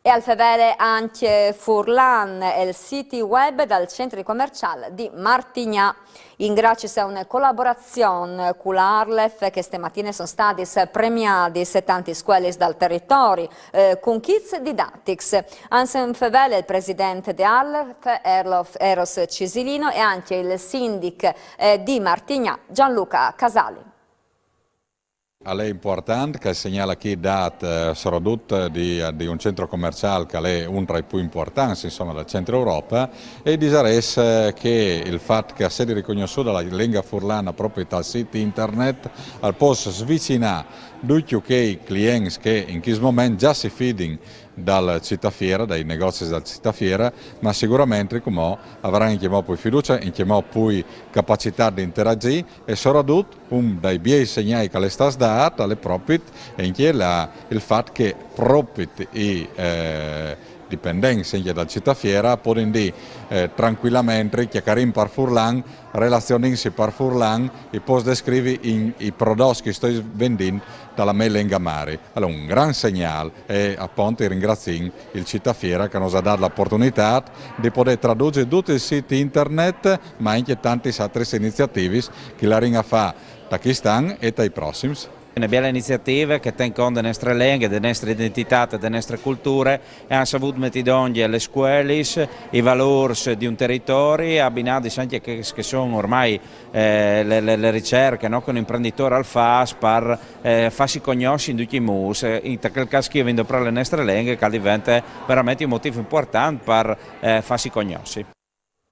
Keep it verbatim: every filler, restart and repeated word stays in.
E al fevele ancje Furlan, il siti web dal centri comercial di Martignà. In graciis a une colaborazion cu la ARLeF, cheste matine a son stadis premiadis tantis scuelis dal teritori, eh, cun kits didatics. Anse al fevele il president de ARLeF, Erlof-, Eros Cisilino, e ancje il sindic, eh, di Martignà, Gianluca Casali. Al è impuartant che al segnâl chi dât, eh, soredut di, di un centri comercial che al è un tra i plui impuartants, insome, dal centri Europe, e disarès, eh, che il fat che a sedi ricognossude la lenga furlane propit tal sît internet al pues svicinâ ducj chei clients che in chest moment za si fidin dal Cità Fiera, dai negozis dal Cità Fiera, ma siguramentri cumò a varan ancjemò plui fiducie, ancjemò plui capacitât di interagî e soredut un dai biei segnâi che al è stât dât al è propit ancje la, il fat che propit i, eh, dipendents ancje dal Cità Fiera a podin dî, eh, trancuilamentri, cjacarìn par furlan, relazionìnsi par furlan, i pues descrivi i, i prodots che o stoi vendint da la mê lenga mari. Alore, un grant segnâl e apont i ringraziìn il Cità Fiera che nus à dât la oportunitât di podê traduzi dut il sît internet, ma ancje tantis altris iniziativis che o larìn a fâ ta chest an e tai prossims. Une biele iniziative che e ten cont de nestre lenghe, de nestre identitât, de nestre culture, e àn savût meti dongje lis scuelis, i valôrs di un teritori, abinadis ancje a chês che a son ormai, eh, lis, lis, lis ricercjis, no, che un imprenditôr al fâs par, eh, fâsi cognossi in ducj i mûts. Eh, in chel câs chi o vin doprât la nestre lenghe, che al devente verementri un motîf impuartant par, eh, fâsi cognossi.